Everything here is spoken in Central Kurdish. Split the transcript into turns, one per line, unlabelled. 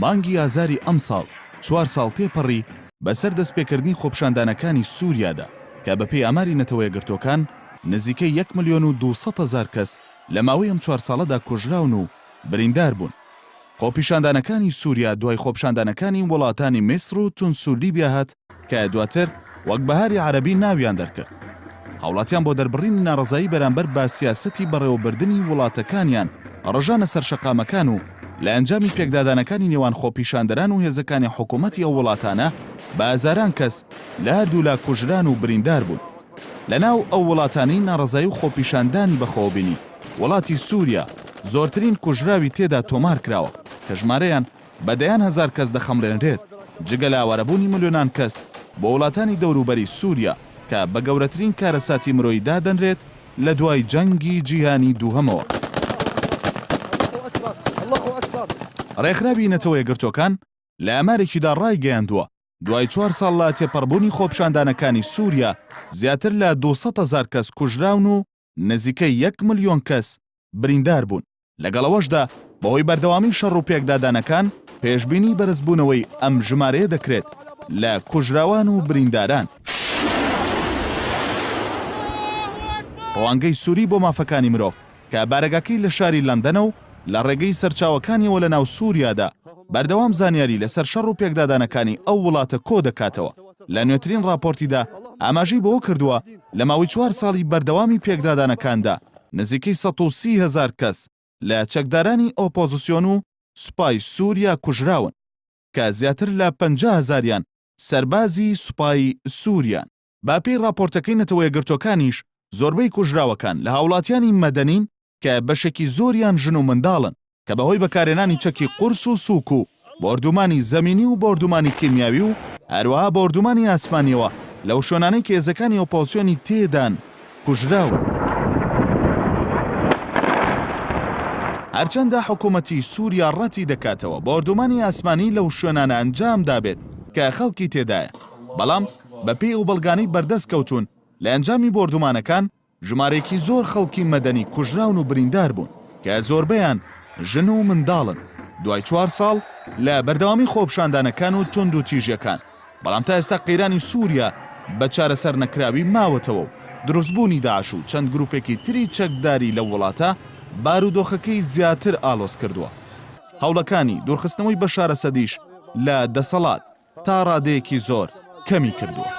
مانگی ئازاری ئەمساڵ چوار ساڵ تێپەڕی بەسەر دەستپێکردنی خۆپیشاندانەکانی سووریادا کە بەپێی ئاماری نەتەوەیەکگرتووەکان نزیکەی یەک ملیۆن و 200 هەزار کەس لە ماوەی ئەم چوار ساڵەدا کوژراون و بریندار بوون. خۆپیشاندانەکانی سووریا دوای خۆپیشاندانەکانی وڵاتانی میسر و تونس و لیبیا هات کە دواتر وەک بەهاری عەرەبی ناویان دەرکرد. هاوڵاتیان بۆ دەربڕینی ناڕەزایی بەرامبەر بە سیاسەتی بەڕێوەبردنی وڵاتەکانیان ڕژانە سەر شەقامەکان و لە ئەنجامی پێکدادانەکانی نێوان خۆپیشاندەران و هێزەکانی حکومەتی ئەو وڵاتانە بە هەزاران کەس لە هەردوولا کوژران و بریندار بوون. لەناو ئەو وڵاتانەی ناڕەزایی و خۆپیشاندانی بەخۆوە بینی، وڵاتی سووریا زۆرترین کوژراوی تێدا تۆمار کراوە کە ژمارەیان بە دەیان هەزار کەس دەخەمڵێنرێت، جگە لە ئاوارەبوونی ملیۆنان کەس بۆ وڵاتانی دەوروبەری سووریا کە بە گەورەترین کارەساتی مرۆیی دادەنرێت لە دوای جەنگی جیهانی دووهەمەوە. ڕێکخراوی نەتەوە یەکگرتووەکان لە ئامارێکیدا ڕایگەیاندووە، دوای چوار ساڵ لە تێپەڕبوونی خۆپیشاندانەکانی سووریا، زیاتر لە 200 هەزار کەس کوژراون و نزیکەی یەک ملیۆن کەس بریندار بوون، لەگەڵ ئەوەشدا بەهۆی بەردەوامی شەڕ و پێکدادانەکان پێشبینی بەرزبوونەوەی ئەم ژمارەیە دەکرێت لە کوژراوان و برینداران. ڕوانگەی سوری بۆ مافەکانی مرۆڤ کە بارەگاکەی لە شاری لەندەنە و لە ڕێگەی سەرچاوەکانیەوە لە ناو سوریادا بەردەوام زانیاری لەسەر شەڕ و پێکدادانەکانی ئەو وڵاتە کۆدەکاتەوە، لە نوێترین ڕاپۆرتیدا ئاماژەی بەوە کردووە، لە ماوەی چوار ساڵی بەردەوامی پێکدادانەکاندا نزیکەی 130 هەزار کەس لە چەکدارانی ئۆپۆزسیۆن و سوپای سوریا کوژراون کە زیاتر لە 50 هەزاریان سەربازی سوپای سوریان. بەپێی ڕاپۆرتەکەی نەتەوەیەکگرتووەکانیش زۆربەی کوژراوەکان لە هاوڵاتیانی مەدەنین کە بەشێکی زۆریان ژن و منداڵن کە بەهۆی بەکارهێنانی چەکی قورس و سووک و بۆردومانی زەمینی و بۆردومانی کیمیاوی و هەروەها بۆردومانی ئاسمانیەوە لەو شوێنانەی کە هێزەکانی ئۆپۆزسیۆنی تێدان کوژراون. هەرچەندە حکومەتی سوریا ڕەتی دەکاتەوە بۆردومانی ئاسمانی لەو شوێنانە ئەنجام دابێت کە خەڵکی تێدایە، بەڵام بەپێی ئەو بەڵگانەی بەردەست کەوتوون لە ئەنجامی بۆردومانەکان ژمارەیەکی زۆر خەڵکی مەدەنی کوژراون و بریندار بوون کە زۆربەیان ژن و منداڵن دوای چوار ساڵ لە بەردەوامی خۆپیشاندانەکان و توندوتیژیەکان، بەڵام تا ئێستا قەیرانی سوریا بە چارەسەر نەکراوی ماوەتەوە و دروستبوونی داعش و چەند گروپێکی تری چەکداری لەو وڵاتە بارودۆخەکەی زیاتر ئاڵۆز کردووە. هەوڵەکانی دوورخستنەوەی بەشار ئەسەدیش لە دەسەڵات تا ڕادەیەکی زۆر کەمی کردووە.